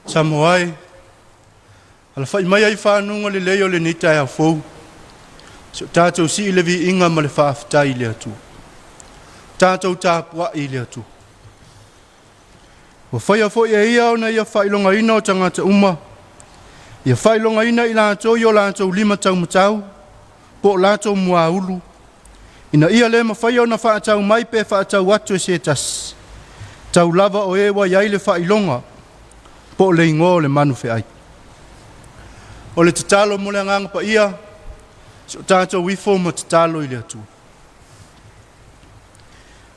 Samoa e, alafa'i maia i faguga lelei o lenei taeao fou, seia o tatou sii le viiga ma le faafetai i le Atua. Tatou tapuai i le Atua. Ua faia foi e ia ona ia faailogaina o tagata uma, ia faailogaina i latou i o latou lima taumatau po o latou muaulu, ina ia le mafaia ona faatau mai pe faatau atu e se tasi, tau lava o e ua i ai le faailoga po o le igoa o le manu feai. O le tatalo mo le Agaga Paia, se o tatou ifo ma tatalo i le Atua.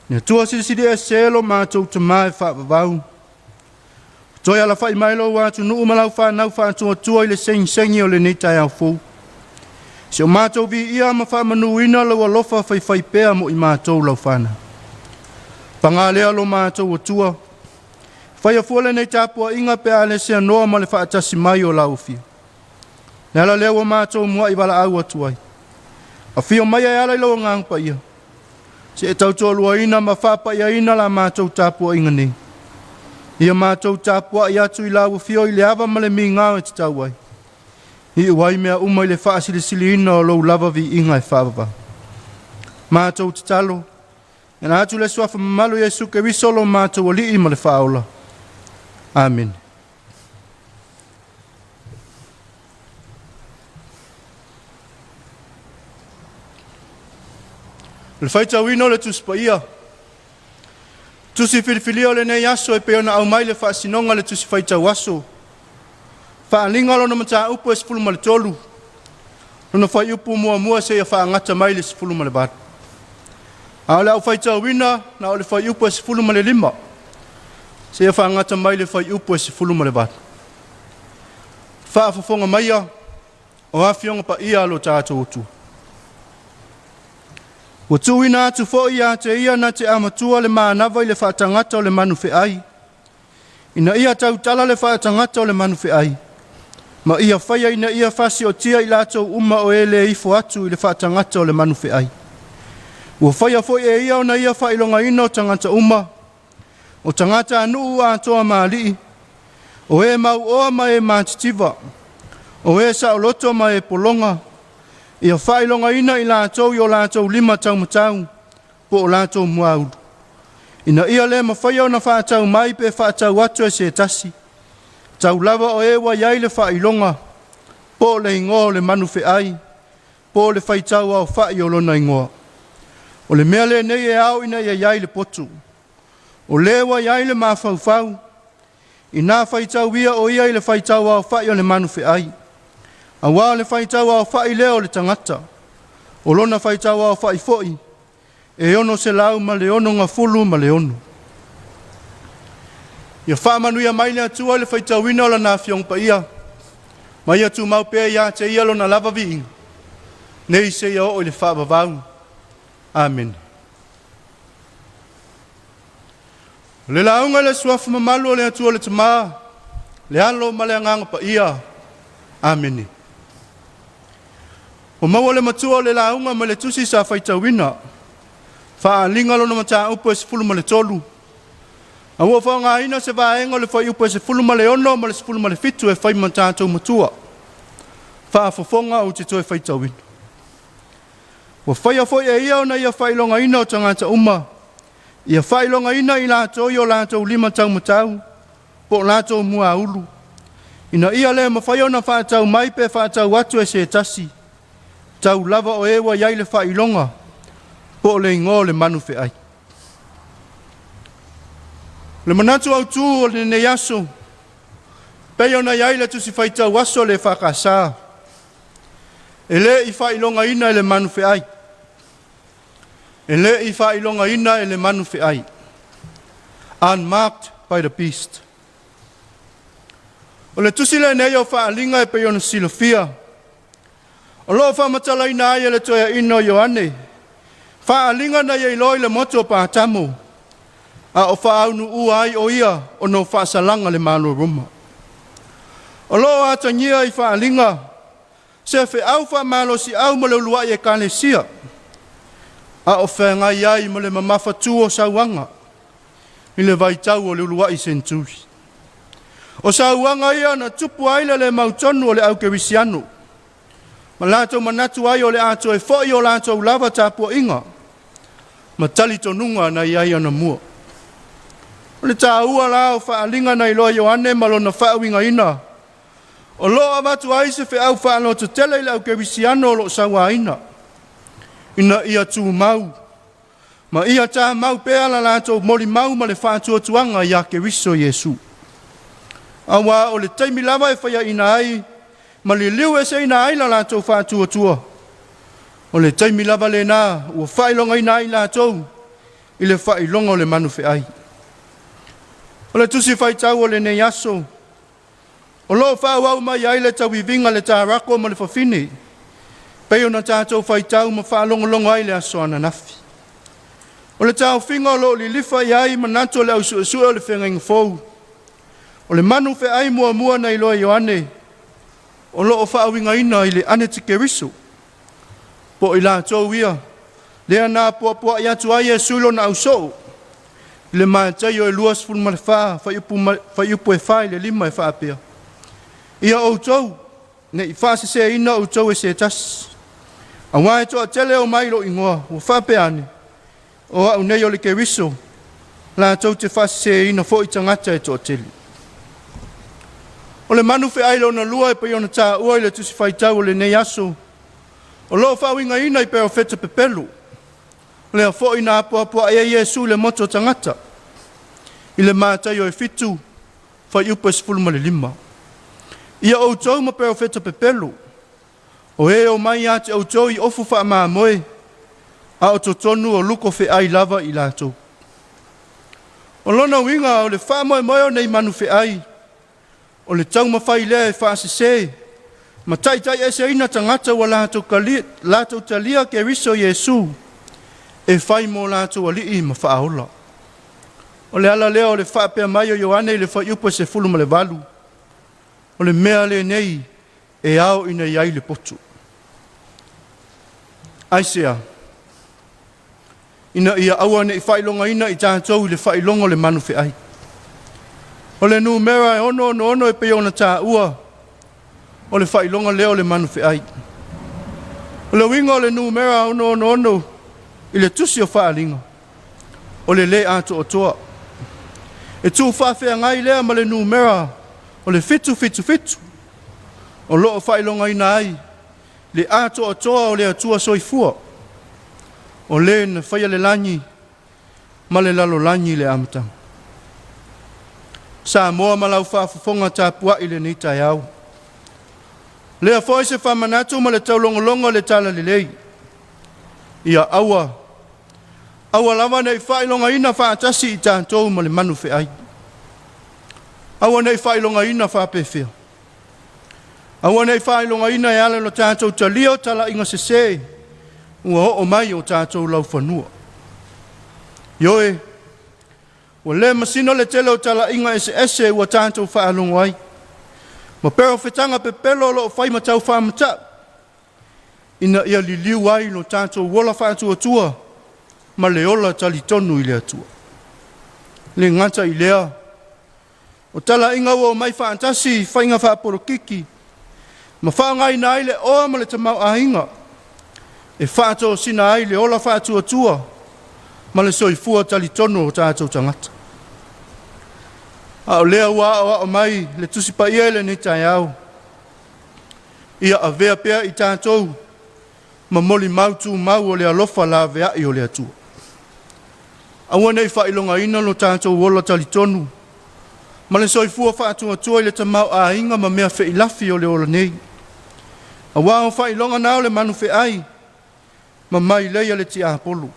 Le Atua silisili ese lo matou Tamā e faavavau, toe alafa'i mai lou atunuu ma lau fanau faatuatua i le segisegi o lenei taeao fou. Se o matou viia ma faamanuina lou alofa faifaipea mo i matou lau fanau. Paga lea lo matou Atua, faia fua lenei tapuaiga pe a le seanoa ma le faatasi mai o lau Afio. Le ala lea ua matou muai valaau atu ai. Afio mai e ala i lou Agaga Paia, se e tautoaluaina ma faapaiaina la matou tapuaiga nei. Ia matou tapuai atu i lau afio i le ava ma le migao e tatau ai. Iu ai mea uma i le faasilisiliina o lou lava viiga e faavavau. Matou tatalo, e ala atu le suafa mamalu Iesu Keriso lo matou Alii ma le Faaola. Amene. O le faitauina o le Tusi Paia, tusi filifilia o lenei aso e pei ona aumai le faasinoga le Tusi Faitau Aso, faaaliga lona mataupu e 13, lona fuaiupu muamua seia faagata mai le 18. A o le au faitauina na o le fuaiupu e 15, seia faagata mai le fuaiupu e 18. Faafofoga maia o Afioga Paia a lo tatou Atua. Ua tuuina atu foi ia te ia na te amatua le manava i le faatagata o le manu feai, ina ia tautala le faatagata o le manu feai, ma ia faia ina ia fasiotia i latou uma o e le ifo atu i le faatagata o le manu feai. Ua faia foi e ia ona ia faailogaina o tagata uma, o tagata a nuu atoa ma alii, o e mauoa ma e matitiva, o e saoloto ma e pologa, ia faailogaina i latou i o latou lima taumatau po o latou muaulu, ina ia le mafaia ona faatau mai pe faatau atu e se tasi, tau lava o e ua i ai le faailoga, po o le igoa o le manu feai, po o le faitau aofa'i o lona igoa. O le mea lenei e ao ina ia i ai le potu. O le ua i ai le mafaufau, ina faitau ia o ia i le faitau aofa'i o le manu feai, auā o le faitau aofa'i lea o le tagata. O lona faitau aofa'i foi e 666. Ia faamanuia mai le Atua i le faitauina o lana Afioga Paia, ma ia tumau pea ia te ia lona lava viiga, nei seia oo i le faavavau. Amene. O le lauga i le suafa mamalu o le Atua le Tamā, le Alo ma le Agaga Paia. Amene. Ua maua le matua o le lauga ma le tusi sa faitauina. Faaaliga lona mataupu e 13, a ua faaaogaina se vaega o le fuaiupu e 16 ma le 17 e fai ma tatou matua. Faafofoga ou te toe faitauina. Ua faia foi e ia ona ia faailogaina o tagata uma, ia faailogaina i latou i o latou lima taumatau po o latou muaulu, ina ia le mafaia ona faatau mai pe faatau atu e se tasi, tau lava o e ua i ai le faailoga po o le igoa o le manu feai. O le manatu autu o lenei aso, pei ona i ai le tusi faitau aso le EFKS, e le i faailogaina e le manu feai. E le i faailogaina e le manu feai. Unmarked by the beast. O le tusi lenei o faaaliga e pei ona silafia, o lo o faamatalaina ai e le toeaina o Ioane, faaaliga na ia iloa i le motu o Patamo, a o faaunuua ai o ia ona o faasalaga le Malo Roma. O lo o atagia i faaaliga se feau faamalosiau mo le uluai ekalesia, a o feagai ai ma le mamafatu o sauaga i le vaitau o le uluai seneturi. O sauaga ia na tupu ai le le mautonu o le aukerisiano, ma latou manatu ai o le a toe fo'i o latou lava tapua'iga ma talitonuga na i ai anamua. O le tāua la o faaaliga na iloa Ioane ma lona faauigaina, o loo avatu ai se feau faalototele i le aukerisiano o loo sauaina, ina ia tumau ma ia tamau pea la latou molimau ma le faatuatuaga iā Keriso Iesu. Auā o le taimi lava e faiaina ai ma liliu eseina ai la latou faatuatua, o le taimi lava lena ua faailogaina ai latou i le faailoga o le manu feai. O le tusi faitau o lenei aso, o loo faaauau mai ai le tauiviga a le tarako ma le fafine, pei ona tatou faitau ma faalogologo ai i le aso ananafi. O le taofiga o loo lilifa i ai manatu o le au suesue o le Feagaiga Fou, o le manu feai muamua na iloa e Ioane, o loo faauigaina i le anetikeriso, po o i latou ia lea na apoapoai atu ai Iesu i lona ausoo i le Mataio e 24 fuaiupu e 4 i le 5 e faapea: “Ia outou ne i faaseseina outou e se tasi, auā e toatele e omai i lou igoa, ua faapea ane, o a'u nei o le Keriso, latou te faaseseina foi tagata e toatele.” O le manu feai lona lua e pei ona taua i le tusi faitau o lenei aso, o loo faauigaina i perofeta pepelo, lea foi na apoapoai ai Iesu i le motu o tagata i le Mataio e 7 fuaiupu e 15: “Ia outou ma perofeta pepelo, o e omai ia te outou i ofu faamamoe, a o totonu o luko feai lava i latou.” O lona uiga o le faamoemoe o nei manu feai, o le taumafai lea e faasese ma taitaieseina tagata ua latou talia Keriso Iesu e fai mo latou alii ma faaola. O le ala lea o le faapea mai o Ioane i le fuaiupu e 18, o le mea lenei e ao ina i ai le poto. Aisea? Ina ia aua ne i faailogaina i tatou i le faailoga o le manu feai. O le numera e 666 e pei ona taua, o le faailoga lea o le manu feai. O le uiga o le numera 666 i le tusi o Faaaliga, o le lē atoatoa. E tuufaafeagai lea ma le numera o le 777, o loo faailogaina ai le atoatoa o le Atua soifua, o le na faia le lagi ma le lalolagi i le amataga. Samoa ma lau faafofoga tapuai i lenei taeao, lea foi se faamanatu ma le taulogologo o le Talalelei, ia aua, aua lava ne i faailogaina faatasi i tatou ma le manu feai. Aua ne i faailogaina faapefea? Aua ne i faailogaina e ala i lo tatou talia o talaiga sesē ua oo mai i o tatou laufanua. Ioe, ua le masino le tele o talaiga eseese ua tatou faalogo ai, ma perofetaga pepelo o loo fai ma taufaamata'u ina ia liliu ai lo tatou ola faatuatua ma le ola talitonu i le Atua. Le gata i lea, o talaiga ua omai faatasi i faiga faapolokiki ma faaaogaina ai le oa ma le tamaoaiga e faatosina ai le ola faatuatua ma le soifua talitonu o tatou tagata. A o lea ua aoao mai le Tusi Paia i lenei taeao, ia avea pea i tatou ma molimau tumau o le alofa laveai o le Atua. Aua ne i faailogaina lo tatou ola talitonu ma le soifua faatuatua i le tamaoaiga ma mea feilafi o le ola nei, auā o faailoga na o le manu feai ma mailei a le tiapolo.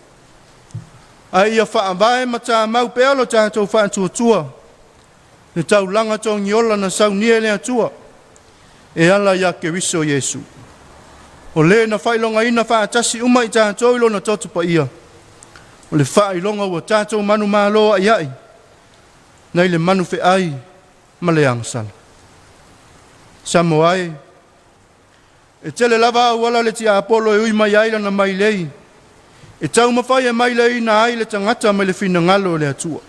Ae ia faavae ma tamau pea lo tatou faatuatua le taulaga togiola na saunia e le Atua e ala ia Keriso Iesu, o le na faailogaina faatasi uma i tatou i lona toto paia, o le faailoga ua tatou manumalo aiai nai le manu feai ma le agasala. Samoa e, e tele lava auala le tiapolo e ui mai ai lana mailei, e taumafai e maileiina ai le tagata mai le finagalo o le Atua.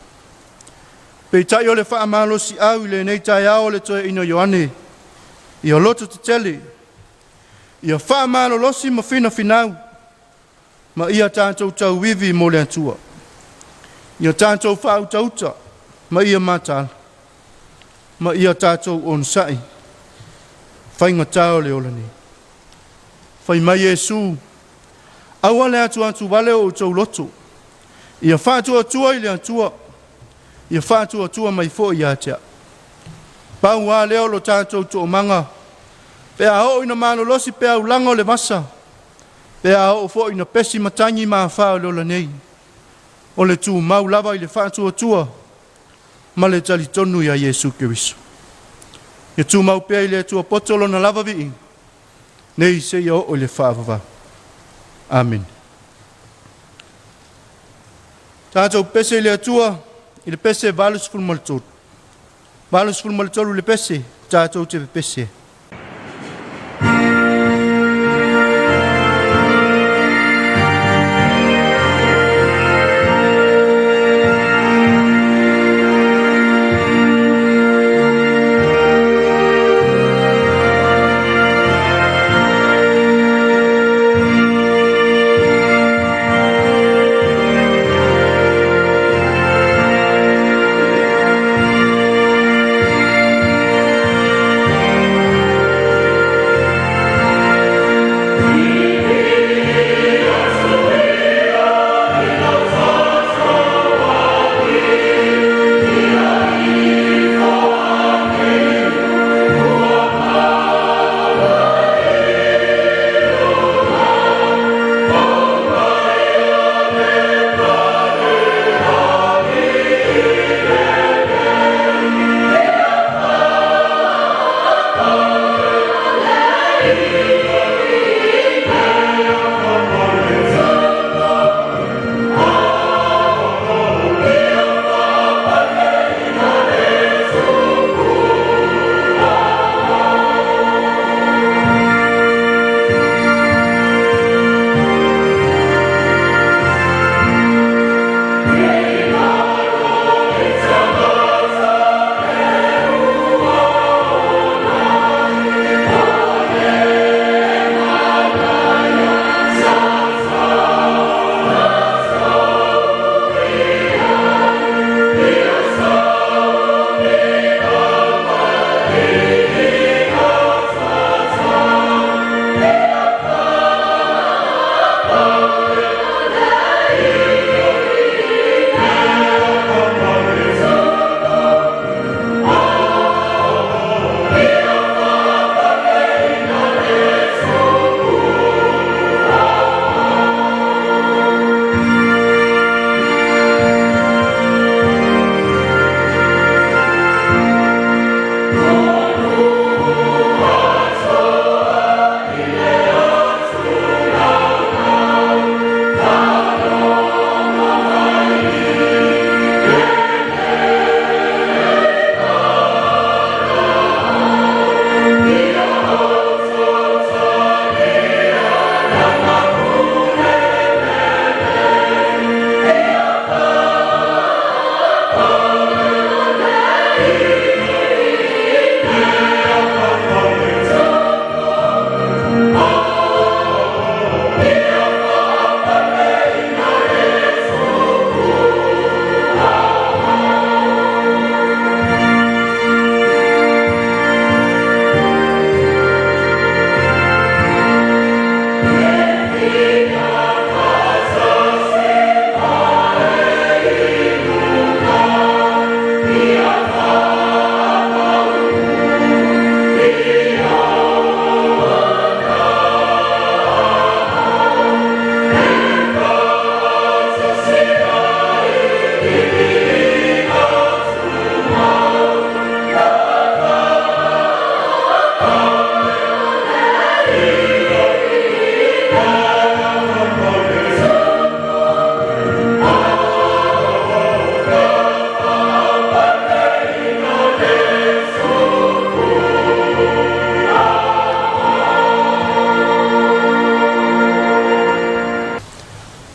Peitai o le faamalosiau i lenei taeao o le toeaina Ioane, ia loto tetele, ia faamalolosi ma finafinau, ma ia tatou tauivi mo le Atua. Ia tatou faautauta ma ia mataala, ma ia tatou onosai faigata o le ola nei. Fai mai Iesu, aua le atuatu vale o outou loto, ia faatuatua i le Atua, ia faatuatua mai foi ia te au. Pau lava lea o lo tatou toomaga, pe a oo ina malolosi peaulaga o le vasa, pe a oo foi ina pesi matagi ma afa o le ola nei, o le tumau lava i le faatuatua ma le talitonu ia Iesu Keriso. Ia tumau pea i le Atua poto lona lava viiga, nei seia oo i le faavavau. Amene. Tatou pese i le Atua i le pese 83. 83 le pese, tatou te pepese ai.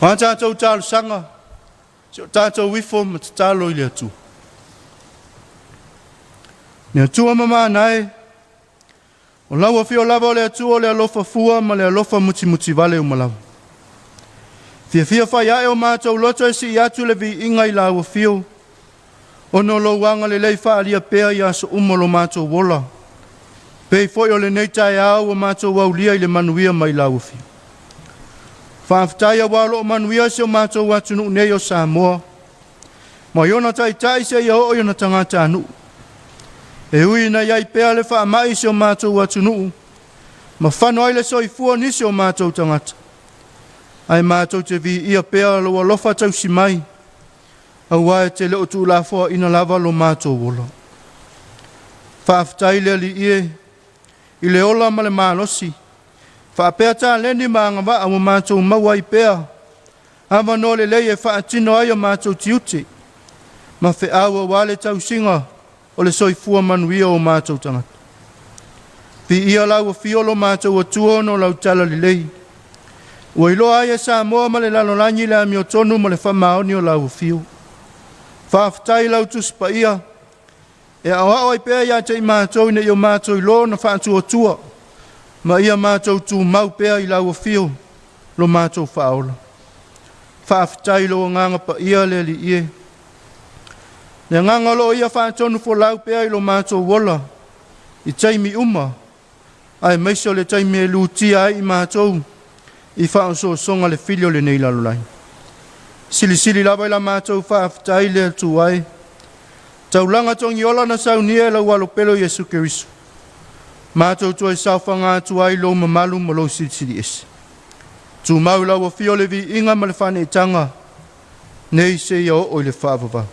O a tatou talosaga, si o tatou ifo ma tatalo i le Atua. Le Atua mamana e, o lau afio lava o le Atua o le alofa fua ma le alofa mutimutivale uma lava. Fiafia fai ae o matou loto e sii atu le viiga i lau afio, ona o lou agalelei faaalia pea i aso uma o lo matou ola, pei foi o lenei taeao ua matou aulia i le manuia mai lau afio. Faafetai auā o loo manuia si o matou atunuu nei o Samoa, mai ona taitai seia oo i ona tagatanuu. E ui ina i ai pea le faamai i si o matou atunuu, ma fano ai le soifua o nisi o matou tagata, ae matou te viia pea lou alofa tausi mai, auā e te le o tuulafoaina lava lo matou ola. Faafetai le Alii e i le ola ma le malosi, faapea taleni ma agavaa ua matou maua ai pea avanoa lelei e faatino ai o matou tiute ma feau auā le tausiga o le soifua manuia o matou tagata. Viia lau afio lo matou Atua ona o lau talalelei, ua iloa ai e Samoa ma le lalolagi le amiotonu ma le faamaoni o lau afio. Faafetai i lau Tusi Paia e aoao ai pea ia te i matou ina ia matou iloa ona faatuatua ma ia matou tumau pea i lau afio lo matou Faaola. Faafetai i lou Agaga Paia le Alii e, le agaga o loo ia faatonufolau pea i lo matou ola i taimi uma, aemaise o le taimi e lutia ai i matou i faaosoosoga le fili o lenei lalolagi. Silisili lava i la matou faafetai le Atua e, taulaga togiola na saunia e lau Alo pele o Iesu Keriso, matou toe saofaga atu ai i lou mamalu ma lou silisili ese. Tumau i lau afio le viiga ma le faaneetaga, nei seia oo i le faavavau.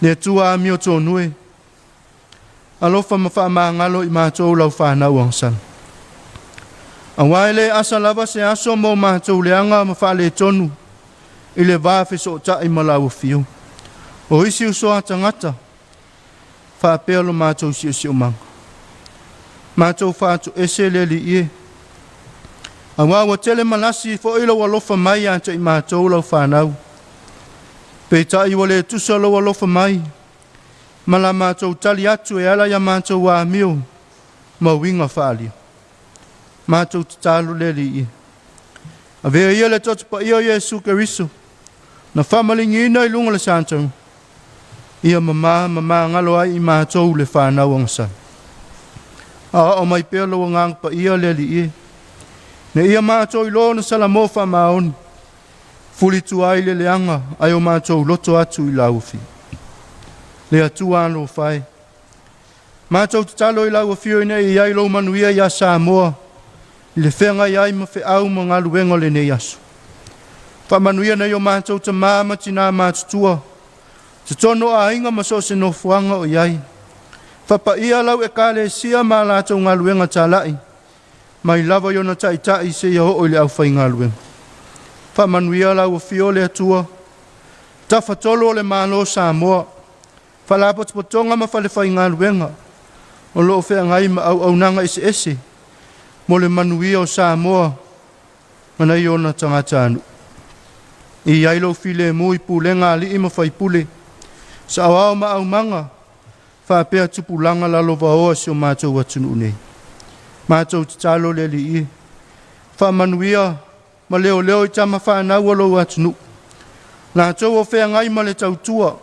Le Atua amiotonu e, alofa ma faamagalo i matou lau fanau agasala. Auā e le asa lava se aso mo matou leaga ma faaletonu i le va fesootai ma lau afio. O isi uso a tagata faapea lo matou siosiomaga. Matou faatoese le Alii e, auā ua tele malasi foi lou alofa mai ia te i matou lau fanau. Peitai ua le tusa lou alofa mai ma la matou tali atu e ala ia matou amio ma uiga faaalia. Matou tatalo le Alii e, avea ia le toto paia o Iesu Keriso na faamaligiina i luga o le sataga, ia mamā ma magalo ai i matou le fanau agasala. Aoao mai pea lou Agaga Paia le Alii e, ina ia matou iloa ona salamo faamaoni, fulitua ai le leaga ae o matou loto atu i lau afio. Le Atua alofa e, matou tatalo i lau afio ina ia i ai lou manuia ia Samoa i le feagai ai ma feau ma galuega o lenei aso. Faamanuia nai o matou tamā ma tinā matutua, totonu o aiga ma so o se nofoaga o i ai. Faapaia lau Ekalesia ma a latou galuega talai, mai lava i ona taitai seia oo i le aufaigaluega. Faamanuia lau afio le Atua, Tafatolu o le Malo o Samoa, Faalapotopotoga ma Falefaigaluega o loo feagai ma auaunaga eseese mo le manuia o Samoa ma nai ona tagatanuu. I ai lou filemu i pulega a alii ma faipule, saoao ma aumaga, faapea tupulaga lalovaoa o si o matou atunuu nei. Matou tatalo le Alii e, faamanuia ma leoleo i tama fanau a lou atunuu, latou o feagai ma le tautua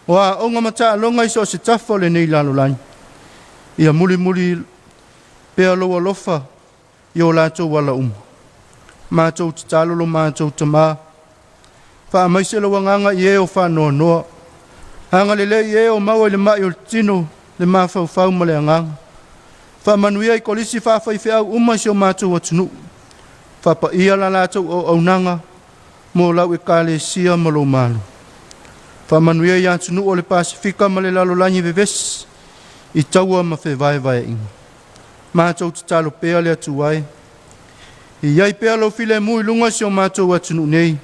o aoga ma taaloga i so o se tafa o lenei lalolagi. Ia mulimuli pea lou alofa i o latou ala uma. Matou tatalo lo matou Tamā, faamaise lou agaga i e o faanoanoa, agalelei i e o maua i le mai o le tino, le mafaufau ma le agaga. Faamanuia i kolisi faafaifeau uma i si o matou atunuu, faapaia la latou auaunaga mo lau Ekalesia ma lou Malo. Faamanuia i atunuu o le Pasefika ma le lalolagi vevesi i taua ma fevaevaeaiga. Matou tatalo pea le Atua e, i ai pea lou filemu i luga o si o matou atunuu nei,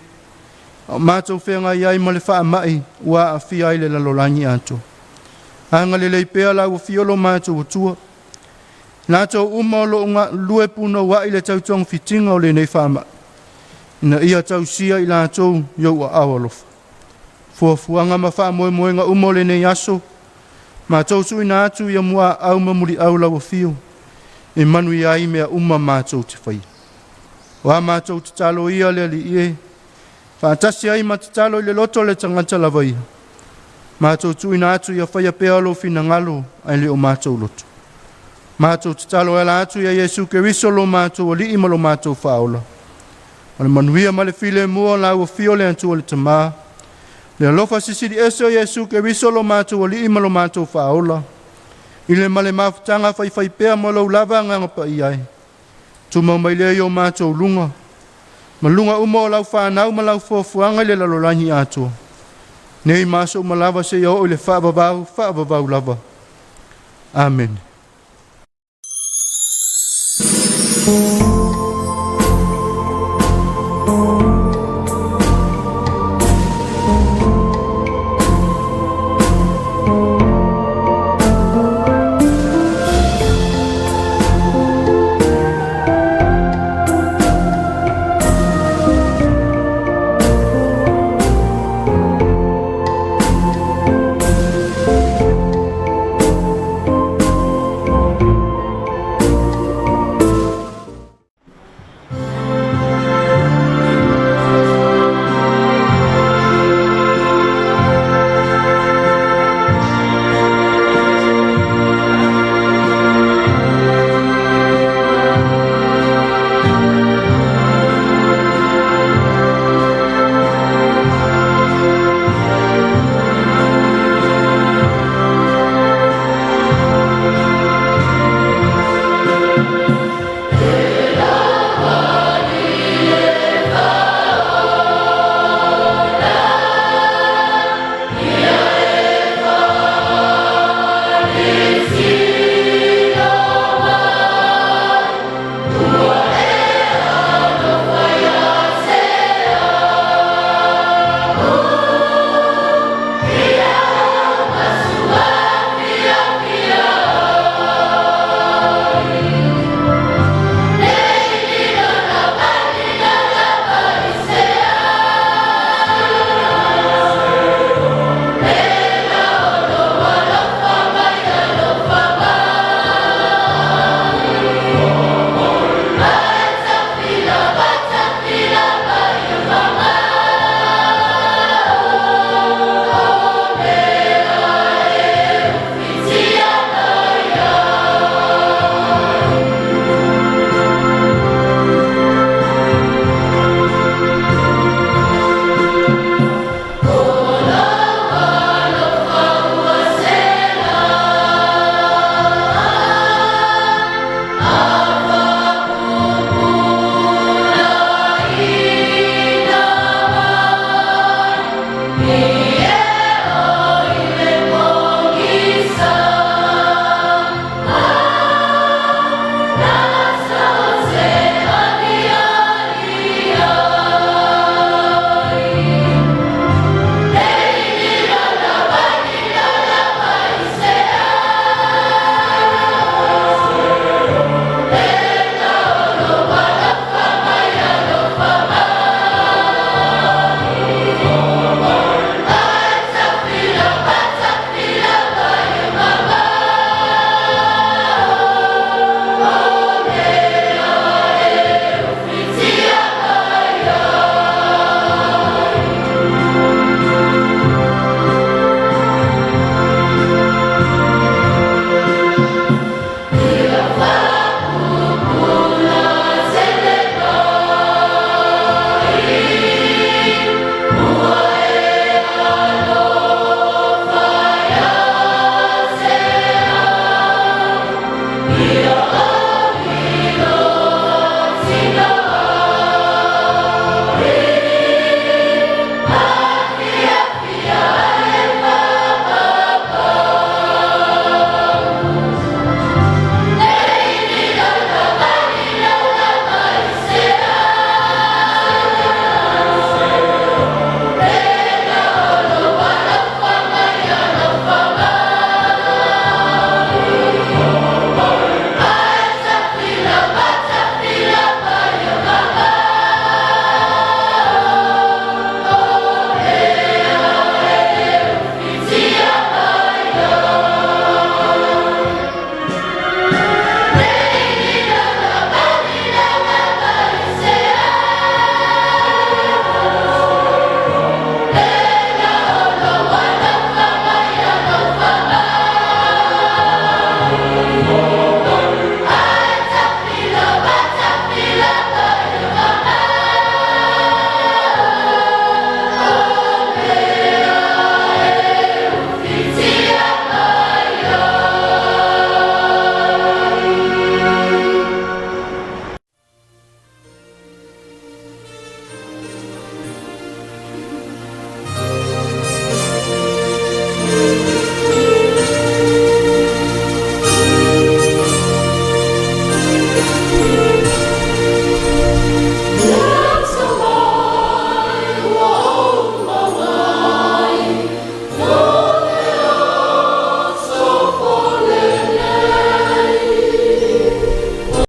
a o matou feagai ai ma le faamai ua aafia ai le lalolagi atoa. Agalelei pea lau afio lo matou Atua, latou uma o loo galulue punouai i le tau togafitiga o lenei faamai, ina ia tausia i latou i ou aao alofa. Fuafuaga ma faamoemoega uma o lenei aso, matou tuuina atu ia muaau ma muliau lau afio, e manuia ai mea uma matou te faia. O a matou tatalo ia le Alii e, faatasi ai ma tatalo i le loto o le tagata lava ia, matou tuuina atu ia faia pea lou finagalo ae le o matou loto. Matou tatalo e ala atu ia Iesu Keriso lo matou Alii ma lo matou Faaola. O le manuia ma le filemu o lau afio le Atua le Tama, le alofa silisili ese o Iesu Keriso lo matou Alii ma lo matou Faaola, i le ma le mafutaga faifaipea ma lou lava Agaga Paia e, tumau mai lea i o matou luga, ma luga uma o lau fanau ma lau fuafuaga i le lalolagi atoa, nei ma aso uma lava seia oo i le faavavau, faavavau lava. Amene.